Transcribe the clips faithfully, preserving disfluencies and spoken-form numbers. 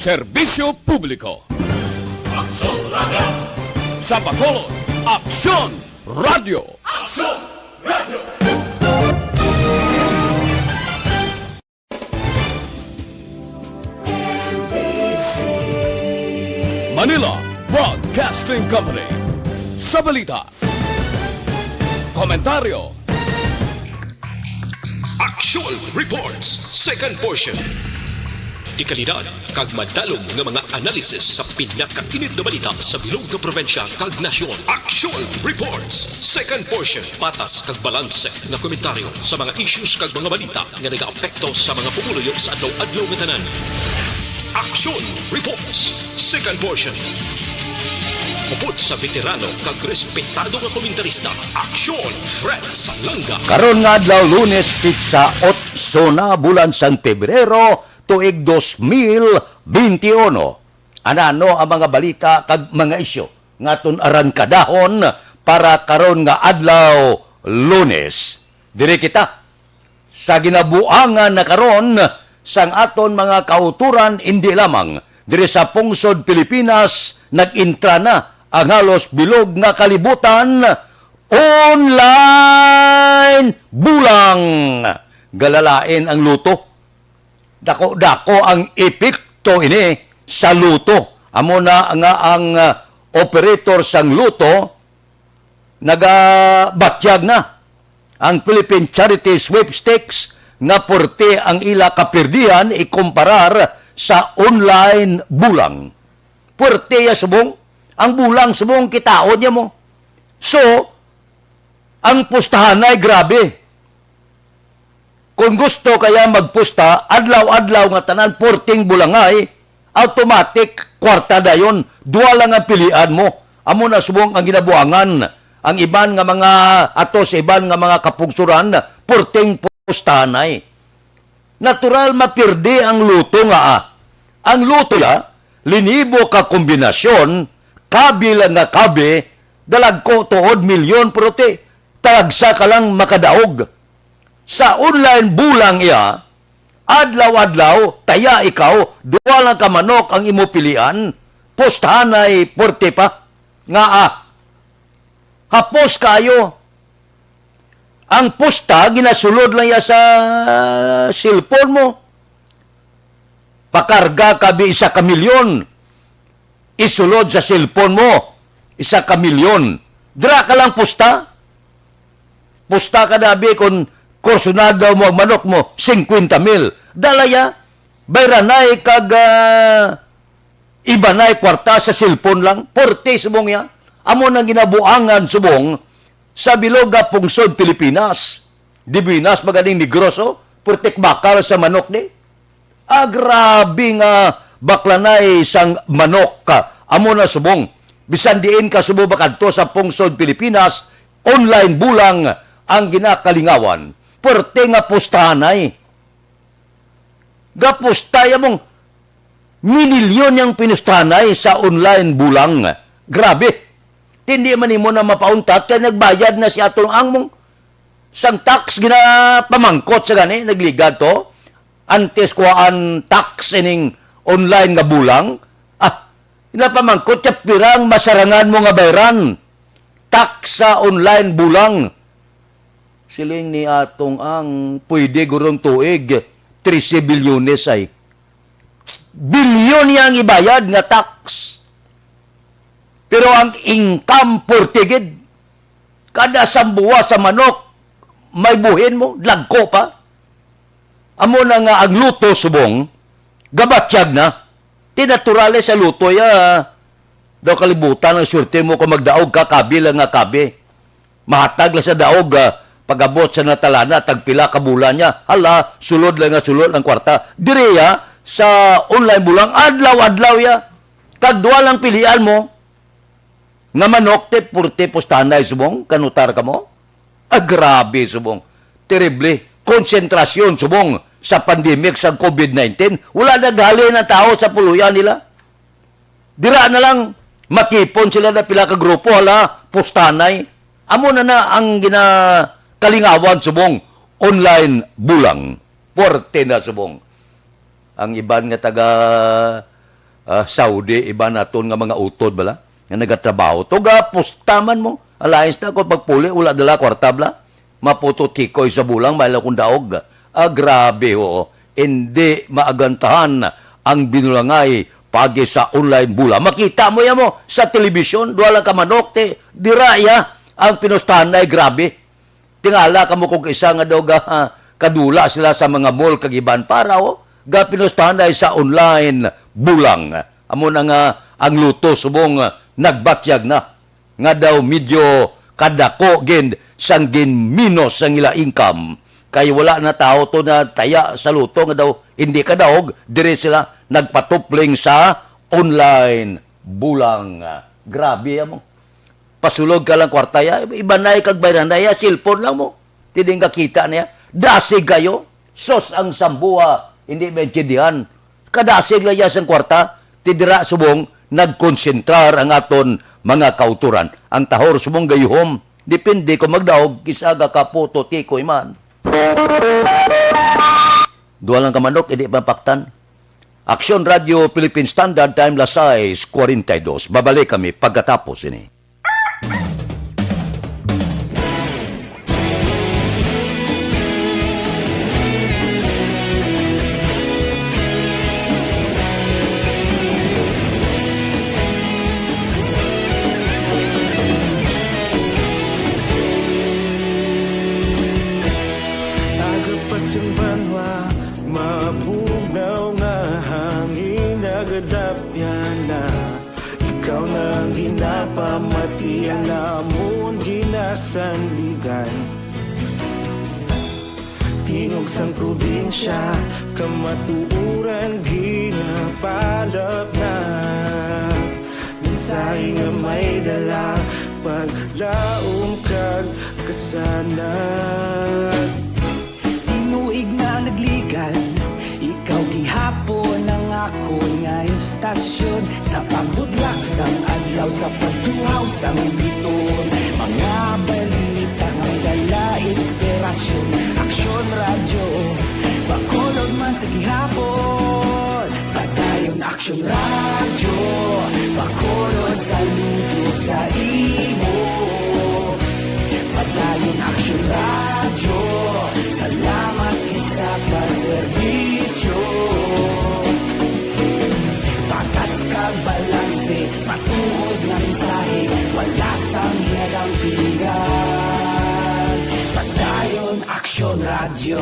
Serbisyo publiko. Aksyon Radio. Sa Bacolod, Aksyon Radio. Aksyon Radio. Manila Broadcasting Company. Sa balita, komentaryo, Action Reports, second portion. Dekalidad kag madalom nga mga analysis sa pinakainit nga balita sa bilog nga probinsya kag nasyon. Action Reports, second portion. Patas kag balanse nga komentaryo sa mga issues kag mga balita nga nagaapekto sa mga pumuluyo sa adlaw-adlaw nga tanan. Action Reports, second portion. Upod sa veterano kag respetado nga komentarista, Aksyon Fred Salanga. Karon nga adlaw, Lunes, petsa otso na, bulan sang Pebrero, tuig dos mil benti uno. Anano ang mga balita kag mga isyu nga aton arangkadahon para karon nga adlaw, Lunes? Diri kita sa ginabuangan na karon sang aton mga kauturan, indi lamang diri sa pungsod Pilipinas, nag-intra na ang halos bilog nga kalibutan, online bulang. Galalain ang luto. Dako-dako ang epekto ini sa luto. Amo na nga ang, ah, operator sang luto nagabatyag na ang Philippine Charity Sweepstakes nga puwerte ang ila kapirdihan ikumparar sa online bulang. Puwerte ya subong, ang bulang subong kitaon niya mo. So, ang pustahanay grabe. Kung gusto kaya magpusta, adlaw-adlaw nga tanan puwerteng bulangay, automatic, kwarta dayon, duha lang ang pilian mo. Amo na subong ang ginabuangan. Ang iban nga mga, ato sa iban nga mga kapugsuran, puwerteng pustahanay. Natural mapirdi ang luto nga, ah. Ang luto ya, linibo ka kombinasyon, kabi lang nga kabi, dalagko tuod milyon, pero ti, talagsa ka lang makadaog. Sa online bulang iya, adlaw-adlaw, taya ikaw, duha lang ka manok ang imo pilian, pustahanay puwerte pa. Nga, ah, hapos kaayo. Ang pusta, ginasulod lang iya sa cellphone mo. Pakarga ka bi isa ka milyon. Isulod sa cellphone mo, isa ka milyon. Dira ka lang pusta. Pusta ka na bi kung kursunada mo ang manok mo, singkwenta mil. Dala ya, bayranay kag, ah, ibanay kwarta sa cellphone lang. Puwerte subong ya. Amo nang ginabuangan subong sa bilog nga pungsod Pilipinas. Dibuenas, maganing Negros, oh. Puwerte bakal sa manok ni. Ah, grabe nga baklanay sang manok ka. Amo na subong. Bisan diin ka subong makadto sa pungsod Pilipinas, online bulang ang ginakalingawan. Puwerte nga pustahanay. Gapusta ya mong minilyon yang pinustahanay sa online bulang. Grabe. Hindi man nimo na mapauntat kay nagbayad na si atong ang mong sang tax ginapamangkot sa gani, nagligad to. Antes kuhaan tax ining online nga bulang. Ah, ginapamangkot siya, pirang masarangan mo nga bayran. Tax sa online bulang. Siling ni atong ang pwede gurong tuig, trese bilyones ay. Bilyon niya ang ibayad nga tax. Pero ang income, forty gid. Kada sambuwa sa manok, may buhin mo, dagko pa. Amo na nga ang luto subong, gabatyag na. Ti naturale sa luto ya. Daw kalibutan ang swerte mo kung magdaog ka, kabi lang nga kabi. Mahatag lang sa daog, ah, pag-abot sa natalana, tagpila ka bulan niya. Hala, sulod lang nga sulod ang kwarta. Diri, ah, sa online bulang, adlaw-adlaw ya. Kag duha lang pilian mo. Nga manok, ti, purti pustanay subong, kanutar ka mo? Ah, grabe subong. Terrible. Konsentrasyon subong sa pandemic sa covid nineteen. Wala naghalin ang tao sa puluyan nila. Dira na lang, matipon sila na pila ka grupo, hala, pustanay. Amo na na ang ginakalingawan subong, online bulang. Puwerte na subong. Ang iban nga taga ah, Saudi, iban naton nga mga utod bala, nga nagatrabaho. Tuga, pustaman mo. Alliance na, kung pagpuli, wala dala kwarta bala. Maputo tikoy sa bulang, may lang kung daog. Ah, grabe, oo. Hindi maagantahan ang binulangay pagi sa online bula. Makita mo yan mo sa telebisyon, duha lang ka manok, ti, dira ya ang pinustahan na, eh, grabe. Tingala kamo kung isa nga daw ga-, kadula sila sa mga mall kag iban para, oh, gapinustahan ay sa online bulang. Amo na nga ang luto subong, ah, nagbatyag na nga daw medyo kadako gid sang ginminos sang ila income. Kay wala na tawo to na taya sa luto nga daw hindi kadaog, diri sila nagpatupling sa online bulang. Grabe amo. Pasulod ka lang kwarta ya, ibanay kag bayranay ya, cellphone lang mo. Ti di nga kita niya. Dasig kayo. Sos ang sambuha, hindi maintindihan. Kadasig lang ya sang kwarta, ti dira subong nagkonsentrar ang aton mga kauturan. Ang tahor subong gayuhom, depende kung magdaog, kisa ga kaputo tikoy man. Duha lang ka manok, hindi mapaktan. Aksyon Radio Philippine Standard Time, las sais cuarenta y dos. Babalik kami pagkatapos ini. Aga pa sing banwa, mabugnaw nga hangin, nagadapyan na. Ikaw na ang ginapamati, ang amon ginasandigan. Tingog sang probinsya, kamatuoran ginapalapnag. Mensahe nga may dala, paglaom kag kasanag. Tinuig na nagligan, ikaw gihapon ang akon nga istasyon. Sa pagbutlak sang adlaw, sa pagtuhaw sang biton, mga balita may dala inspirasyon. Aksyon Radyo, Bacolod man sa gihapon. Padayon Aksyon Radyo, Bacolod, saludo sa imo. Padayon Aksyon Radyo, salamat gid sa pagserbisyo. Patas kag balanse, matuod nga mensahe, wala sang ginadampigan. Padayon Aksyon Radyo.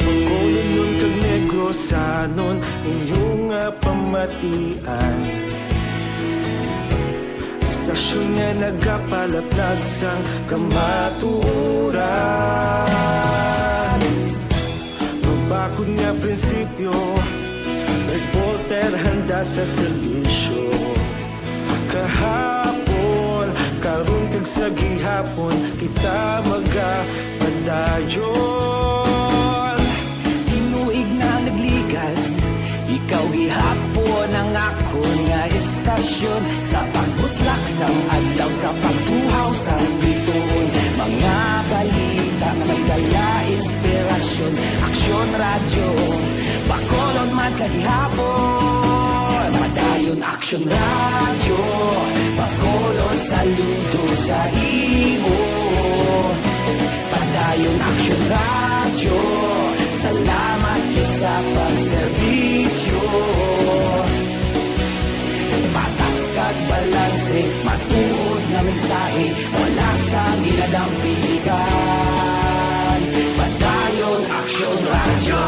Bacolodnon kag Negrosanon, inyo nga pamatian. Istasyon nga nagapalaplag sang kamatuoran. Mabakod nga prinsipyo, reporter handa sa serbisyo. Kahapon, karon kag sa gihapon, kita magapadayon. Tinuig na nagligan, ikaw gihapon ang akon nga istasyon. Sa pagbutlak sang adlaw, sa pagtuhaw sang biton, mga balita nga may dala inspirasyon. Aksyon Radyo, Bacolod man sa gihapon. Padayon Aksyon Radyo, Bacolod, saludo sa imo. Padayon Aksyon Radyo, salamat gid sa pagserbisyo. Patas kag balanse, matuod nga mensahe, wala sang ginadampigan. Padayon Aksyon Radyo.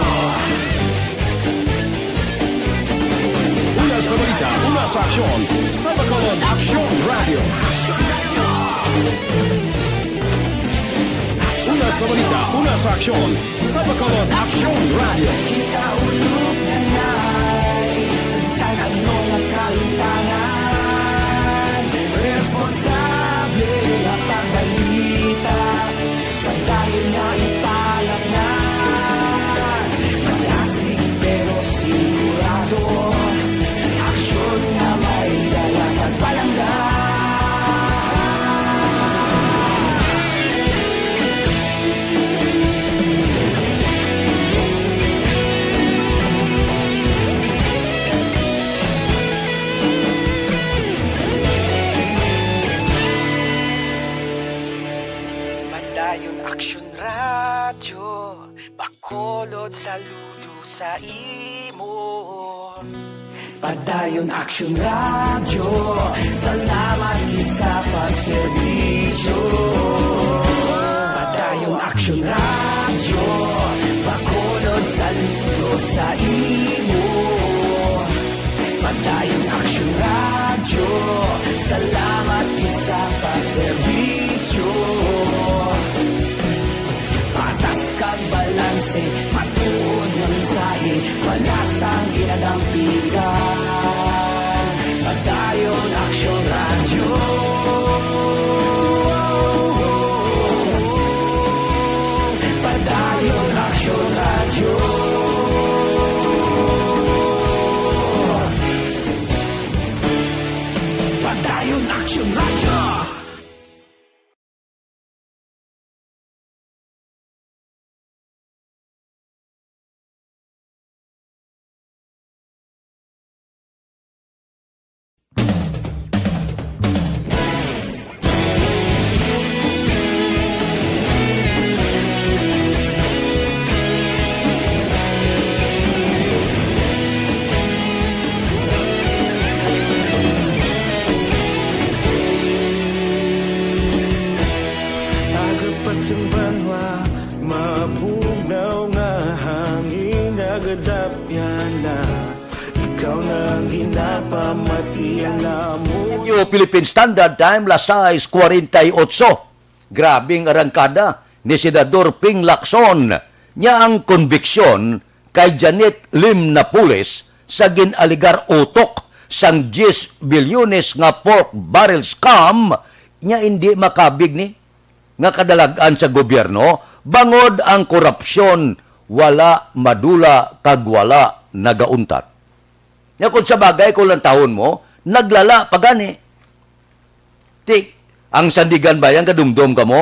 Una sa balita, una sa aksyon, sa Bacolod Aksyon Radyo. Una sa balita, una sa aksyon, sa Bacolod Aksyon Radyo. Kita ulog na nay, sa bisan ano nga kahimtangan, responsable nga pagbalita. Padayon nga ipalapngan, malasig pero sigurado, aksyon nga may dala kag palangga. Padayon Aksyon Radyo, bakulod saludo sa imo. Padayon Aksyon Radyo, salamat gid sa pagserbisyo. Padayon Aksyon Radyo, bakulod saludo sa imo. Padayon Aksyon Radyo, salamat gid sa pagserbisyo. Patas kag balanse, matuod nga mensahe, wala sang ginadampigan. Padayon Aksyon Radyo. Padayon Aksyon Radyo. Padayon Aksyon Radyo. Agapas ang banwa, mabugnaw nga hangin, nagadapyan na. Ikaw na ang ginapamati, ang amo. New Philippine Standard Time, las sais cuarenta y ocho. Grabing arangkada ni Senador Ping Lacson. Niya ang konbiksyon kay Janet Lim Napoles sa gin-alegar utok sang diyes bilyones nga pork barrel scam, niya indi makabig ni nga kadalag-an sa gobyerno, bangod ang korupsyon wala madula kag wala nagauntat. Nya, kung sa bagay, kung lantawon mo, naglala pa gani. Ti, ang Sandiganbayan, kadumdom kamo?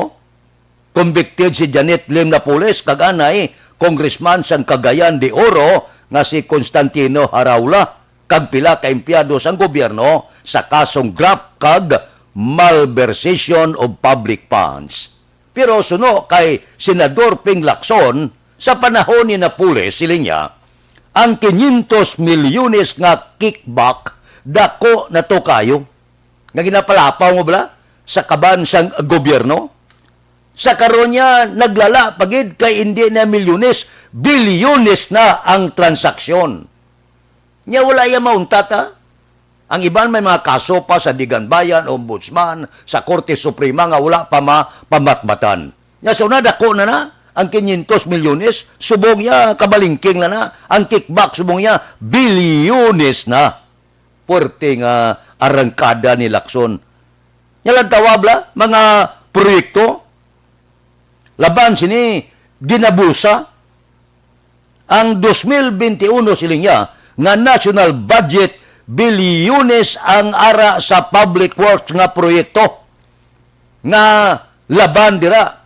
Convicted si Janet Lim Napoles kag anay congressman sang Cagayan de Oro nga si Constantino Haraula kag pila ka empleyado sang gobyerno sa kasong graft kag malversation of public funds. Pero suno kay Senador Ping Lacson, sa panahon ni Napoles, siling niya, ang quinientos milyones nga kickback dako na to kayo. Nga ginapalapaw mo bala sa kaban sang gobyerno? Sa karon niya, naglala pa gid kay indi na milyones, bilyones na ang transaksyon. Nya wala iya mauntat, ha? Ang iban may mga kaso pa sa Sandiganbayan, Ombudsman, sa Korte Suprema nga wala pa mapamatbatan. Nya sa una, dako na na ang quinientos milyones, subong niya, kabalingking na na. Ang kickback, subong niya, bilyones na. Puwerte nga arangkada ni Lacson. Nya lang tawab la, mga proyekto. Laban sini, ginabulsa. Ang dos mil benti uno, siling niya, nga national budget, bilyones ang ara sa public works nga proyekto nga laban dira.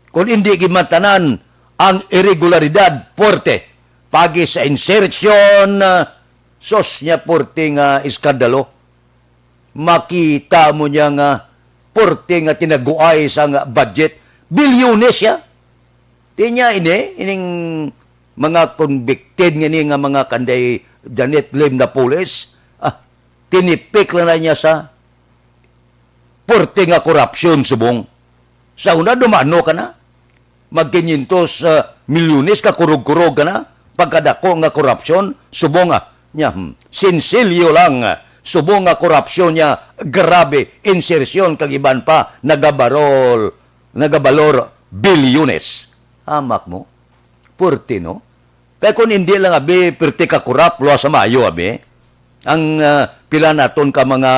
Kung indi gimantanan ang irregularidad, puwerte. Pagi sa insertion, ah, sos niya, puwerte nga iskandalo. Makita mo niya nga puwerte nga tinaguay sang budget. Bilyones siya. Ti niya ini, ining mga convicted nga ni nga mga kanday Janet Lim Napoles, ah, tinipik lang na niya sa puwerte nga korupsyon subong. Sa una, dumano ka na. Mag quinientos, ah, milyones ka kurog-kurog ka na. Pagkadako nga korupsyon, subong, ah, niya, hmm, sinsilyo lang, ah, subong nga korupsyon niya, grabe, insertion kag iban pa, nagabarol, nagabalor, bilyones. Hamak mo? Puwerte, no? Kay kung indi lang, abi, pirti ka korap, luwas sa maayo, abi. Ang, ah, pila naton ka mga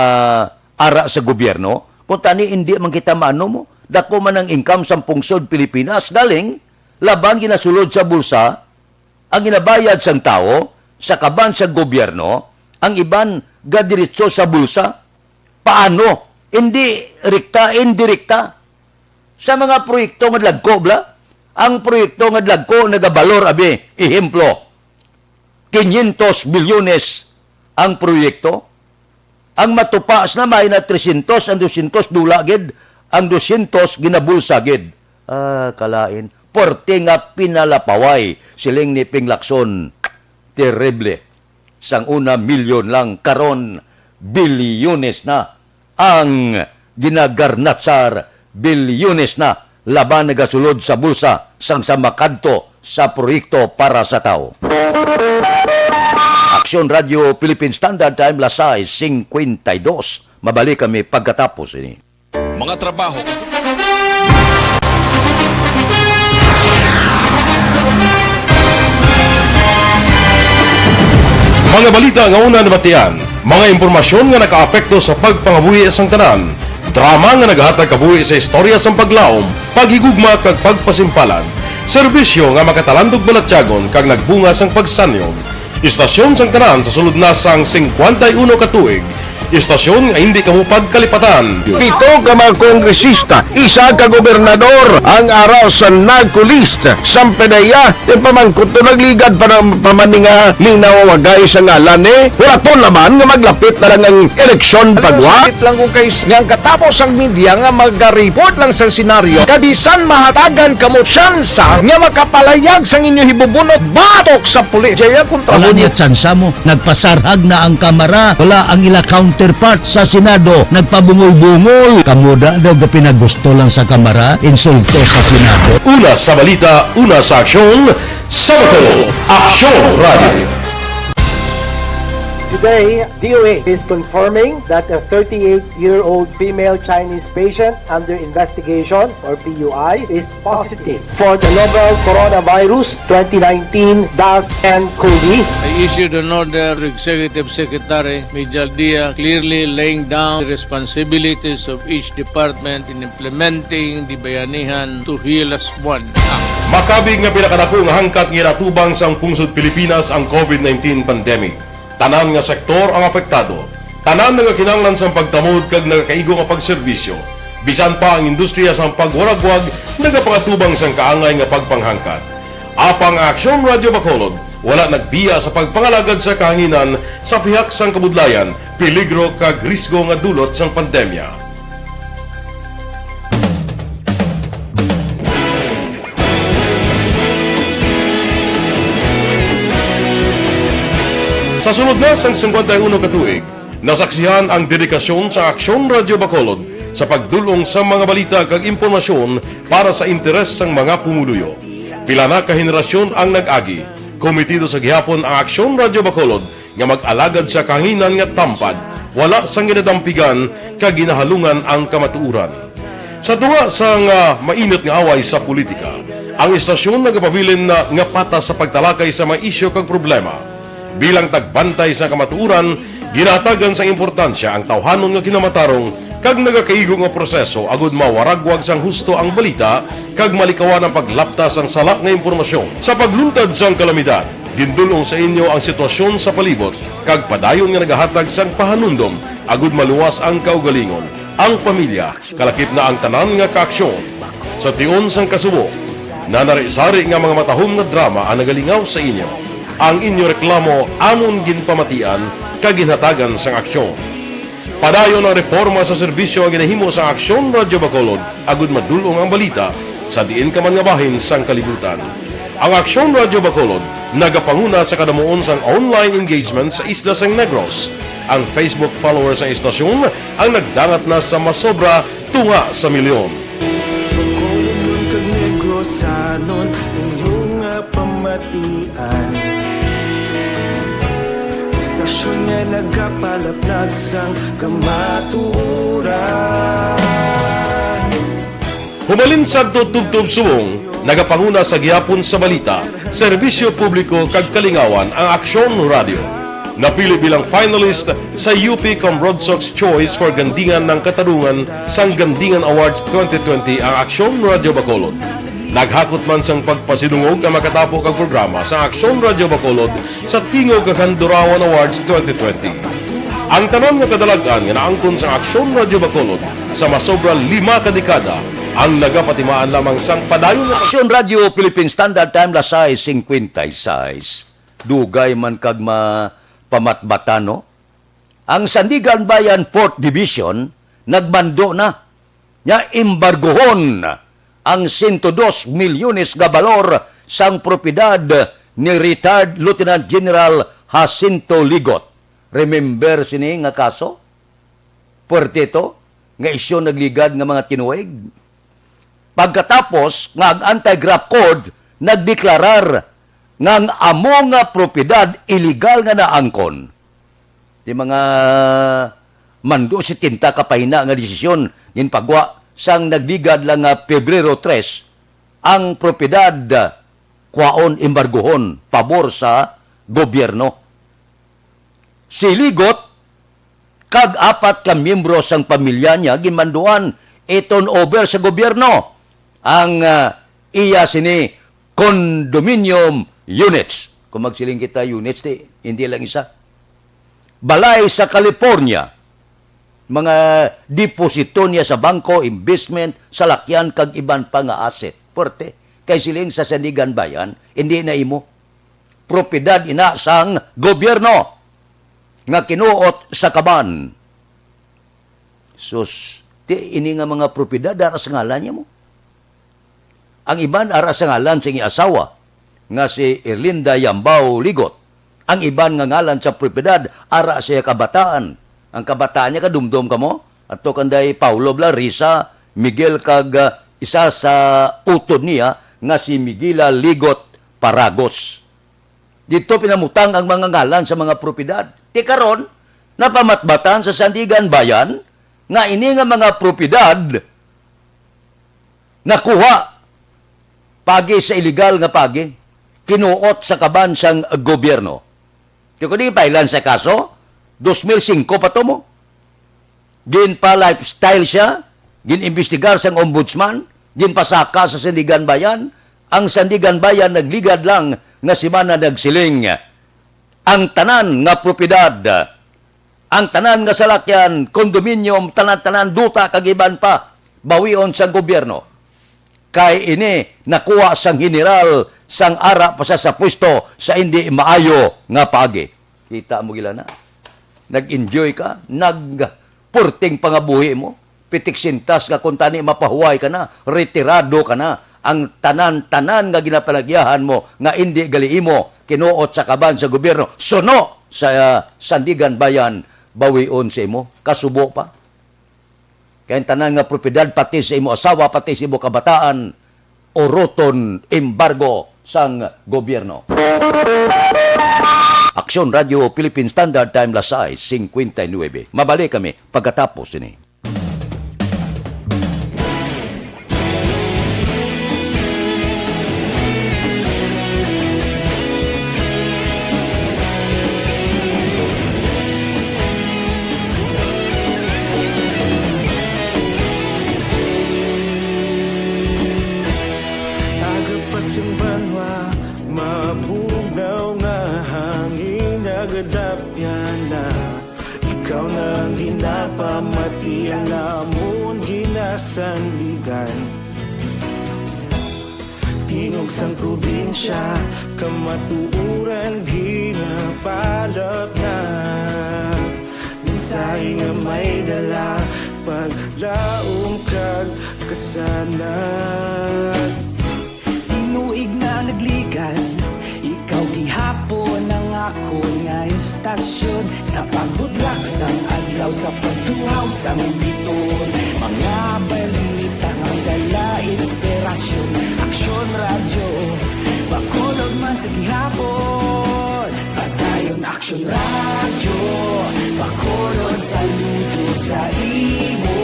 ara sa gobyerno, kung tani indi man kita maano mo, dako man ang income sang pungsod Pilipinas, galing, laban ginasulod sa bulsa, ang ginabayad sang tawo, sa kaban sa gobyerno, ang iban gadiretso sa bulsa. Paano? Indi rekta, indirekta. Sa mga proyekto nga dagko, bla? Ang proyekto nga dagko nagabalor, abi, ehemplo, quinientos bilyones ang proyekto. Ang matupa sa may na trescientos, ang doscientos dula gid, ang doscientos ginabulsa gid. Ah, kalain, puwerte nga pinalapaway, siling ni Ping Lacson. Terrible. Sang una, milyon lang, karon, bilyones na ang ginagarnatsar, bilyones na laban nagasulod sa bulsa sang sa makadto sa proyekto para sa tawo. Aksyon Radio Philippine Standard Time, las sais cincuenta y dos. Mabalik kami pagkatapos ini. Mga trabaho kasi. Mga balita nga una nabatian, mga impormasyon nga nakaapekto sa pagpangabuhi sang tanan, drama nga nagahatag kabuhi sa istorya sang paglaom, paghigugma kag pagpasimpalan, serbisyo nga makatalandog balatyagon kag nagbunga sang pagsanyog. Istasyon sang tanan sa sulod na sang singkwenta y uno ka tuig. Istasyon nga hindi kamo pagkalipatan. Pito ka mga kongresista, isa ka gobernador ang ara sa NARCO list. Sampe na iya, di pa man kuto nagligad pa ng pamaninga, linawagay sa ngalan ni. Hulaton naman nga maglapit na lang ang eleksyon, pagwa. Sakit lang kung kay nga ang katapos ang media nga magareport lang sa senaryo, kabisan mahatagan kamo tsansa nga makapalayag sang inyo hibubunot batok sa pulis. Jaya kontra Wala mo. Niya tsansa mo. Nagpasarhag na ang Kamara. Wala ang ila counterpart sa Senado. Nagpabungol-bungol. Kamo da daw gapinagusto lang sa Kamara. Insulto sa Senado. Una sa balita, una sa aksyon, sa Bacolod, Aksyon Radio. Today, D O A is confirming that a thirty-eight-year-old female Chinese patient under investigation, or P U I, is positive for the novel coronavirus twenty nineteen dash ten COVID. I issued an order to Executive Secretary Mijal Dia, clearly laying down the responsibilities of each department in implementing the Bayanihan to Heal As One Act. Makabig nga pinakadako nga hangkat nga ginatubang sang pungsod Pilipinas ang COVID nineteen pandemic. Tanan nga sektor ang apektado. Tanan nagakinahanglan sang pagtamod kag nagakaigo nga pagserbisyo. Bisan pa ang industriya sang pagwaragwag nagapangatubang sang kaangay nga pagpanghangkat. Apang ang Aksyon Radyo Bacolod wala nagbiya sa pagpangalagad sa kahanginan sa pihak sang kabudlayan, peligro kag risgo nga dulot sang pandemya. Sa sulod na sang singkwenta y uno ka tuig, nasaksihan ang dedikasyon sa Aksyon Radyo Bacolod sa pagdul-ong sa mga balita kag impormasyon para sa interes sang mga pumuluyo. Pila na ka henerasyon ang nag-agi, kometido sa gihapon ang Aksyon Radyo Bacolod nga mag-alagad sa kahanginan nga tampad, wala sang ginadampigan kag ginahalungan ang kamatuoran. Sa tunga sang, ah, mainit nga away sa politika, ang istasyon nagapabilin na nga patas sa pagtalakay sa mga isyu kag problema. Bilang tagbantay sa kamatuoran, ginahatagan sang importansya ang tawhanon nga kinamatarong kag nagakaigo nga proseso agud mawaragwag sang husto ang balita kag malikawan ang paglapta sang sala nga impormasyon. Sa pagluntad sang kalamidad, gindul-ong sa inyo ang sitwasyon sa palibot kag padayon nga nagahatag sang pahanumdom agud maluwas ang kaugalingon, ang pamilya, kalakip na ang tanan nga kaaksyon. Sa tion sang kasubo, nanari-sari nga mga matahom nga drama ang nagalingaw sa inyo. Ang inyo reklamo amon ginpamatian kag ginhatagan sang aksyon. Padayon ang reporma sa serbisyo nga ginahimo sang Aksyon Radyo Bacolod agud madul-ong ang balita sa diin ka man nga bahin sang kalibutan. Ang Aksyon Radyo Bacolod nagapanguna sa kadamuon sang online engagement sa isla sang Negros. Ang Facebook followers sang istasyon ang nagdangat na sa masobra tunga sa milyon. Bacolodnon kag Negrosanon, inyo nga pamatian. Istasyon nga nagapalaplag sang kamatuoran. Humalin sadto tubtob subong, nagapanguna sa gihapon sa balita, serbisyo publiko kag kalingawan ang Aksyon Radyo. Napili bilang finalist sa U P Comrade Sox Choice for Gandingan ng Katarungan sang Gandingan Awards twenty twenty ang Aksyon Radyo Bacolod. Naghakot man sang pagpasidungog ang makatapo kag programa sa Aksyon Radyo Bacolod sa Tingog kag Handurawan Awards twenty twenty. Ang tanan nga kadalag-an nga naangkon sang Aksyon Radyo Bacolod sa masobra lima ka dekada ang nagapatimaan lamang sang padayon nga Aksyon Radyo Philippine Standard Time, las sais cincuenta y seis. Dugay man kag ma-, pamatbatan, no? Ang Sandiganbayan Fourth Division nagbando na nga embargohon ang sento dos milyones nga balor sang propiedad ni retired Lieutenant General Jacinto Ligot. Remember sini nga kaso? Puwerte to nga isyu nagligad nga mga tinuig. Pagkatapos nga ang Anti-Graft Court nagdeklarar nga ang amo nga propiedad iligal nga naangkon, di mga mando setenta ka pahina nga desisyon ginpagwa sang nagligad lang nga Pebrero tres, ang propiedad kwaon, embargohon pabor sa gobyerno. Si Ligot kag apat ka miyembro sang pamilya niya ginmanduan i-turn over sa gobyerno ang, ah, iya sini condominium units. Kung magsiling kita units, di, hindi lang isa. Balay sa California, mga deposito niya sa bangko, investment, salakyan, kag iban pa nga asset. Puwerte. Kay siling sa Sandiganbayan, hindi na imo. Propiedad ina sang gobyerno nga kinuot sa kaban. Sus, ti ini nga mga propiedad ara sa ngalan niya mo. Ang iban ara sa ngalan sa iyang asawa nga si Erlinda Yambao Ligot. Ang iban nga ngalan sa propiedad ara sa iya kabataan. Ang kabataan niya, kadumdom kamo? Ato kanday Paulo bala, Risa, Miguel, kag, ah, isa sa utod niya nga si Miguila Ligot Paragos. Didto pinamutang ang mga ngalan sa mga propiedad. Ti karon, napamatbatan sa Sandiganbayan nga ini nga mga propiedad nakuha paagi sa iligal nga paagi, kinuot sa kaban sang gobyerno. Ti kung di pailan sa kaso, dos mil singko pa to mo. Ginpa-lifestyle siya, gin-imbestigar sang ombudsman, ginpasaka sa Sandiganbayan. Ang Sandiganbayan nagligad lang nga semana nagsiling, ang tanan nga propiedad, ang tanan nga salakyan, condominium, tanan-tanan, duta, kag iban pa, bawion sang gobyerno. Kay ini nakuha sang general sang ara pa sa, sa pwesto sa indi maayo nga paagi. Kita mo gila na. Nag-enjoy ka, nagpurting pangabuhi mo, pitik sintas nga kung tani mapahuway ka na, retirado ka na, ang tanan-tanan nga ginapanagyahan mo nga indi gali imo, kinuot sa kaban sa gobyerno, suno sa, ah, Sandiganbayan, bawion sa imo, kasubo pa. Kay ang tanan nga propiedad, pati sa imo asawa, pati sa imo kabataan, uroton, embargo sang gobyerno. Aksyon Radio Philippine Standard Time, las sais cincuenta y nueve. Mabalik kami pagkatapos sini. Aga pa sing banwa, mabugnaw nga hangin, nagadapyan na. Ikaw na ang ginapamati, ang amon ginasandigan. Tingog sang probinsya, kamatuoran ginapalapnag. Mensahe nga may dala, paglaom kag kasanag. Tinuig na nagligad, ikaw gihapon ang akon nga istasyon. Sa pagbudlak sang adlaw, sa pagtuhaw sang biton, mga balita nga dala inspirasyon. Aksyon Radyo, Bacolod man sa gihapon. Padayon Aksyon Radyo, Bacolod, saludo sa imo.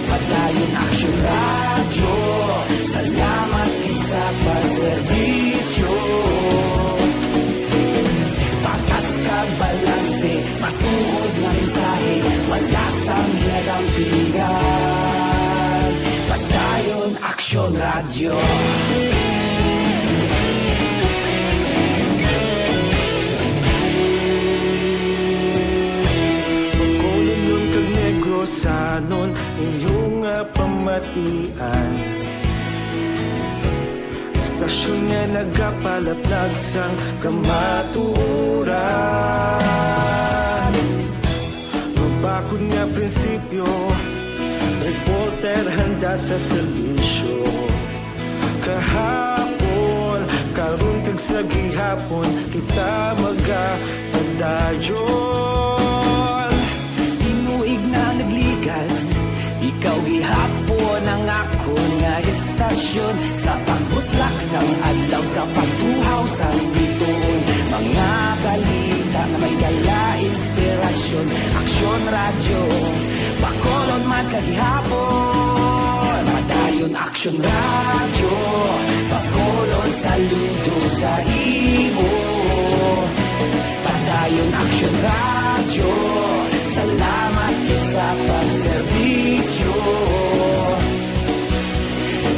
Padayon Aksyon Radyo, salamat gid sa pagserbisyo. Patas kag balanse, matuod nga mensahe, wala sang ginadampingan. Padayon Aksyon Radyo. Bacolodnon kag Negrosanon, inyo nga pamatian. Istasyon nga nagapalaplag sang kamatuoran. Mabakod nga prinsipyo, reporter handa sa serbisyo. Kahapon, karon kag sa gihapon, kita magapadayon. Tinuig na nagligan, ikaw gihapon ang akon nga estasyon. Sa pagbutlak sang adlaw, sa pagtuhaw sang bituon, mga balita nga may dala inspirasyon. Aksyon Radyo, Bacolod man sa gihapon. Padayon Aksyon Radyo, Bacolod, saludo sa imo. Padayon Aksyon Radyo, salamat gid sa pagserbisyo.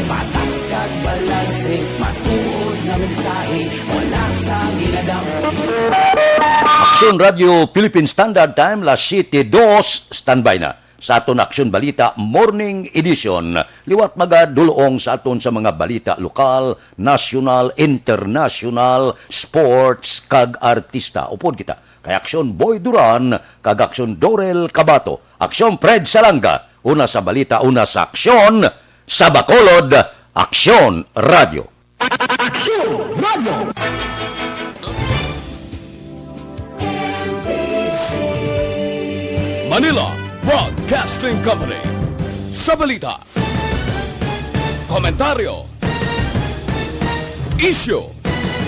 Patas kag balanse, matuod nga mensahe, wala sang ginadampi. Aksyon Radyo Philippine Standard Time, las siyete dos, standby na sa aton Aksyon Balita Morning Edition. Liwat magadulong sa aton sa mga balita lokal, nasyonal, internasyonal, sports, kag artista. Upod kita kay Aksyon Boy Duran kag Aksyon Dorel Cabato. Aksyon Fred Salanga, una sa balita, una sa aksyon, sa Bacolod, Aksyon Radyo. Aksyon Radyo. Manila Broadcasting Company. Sa balita, komentaryo, isyu,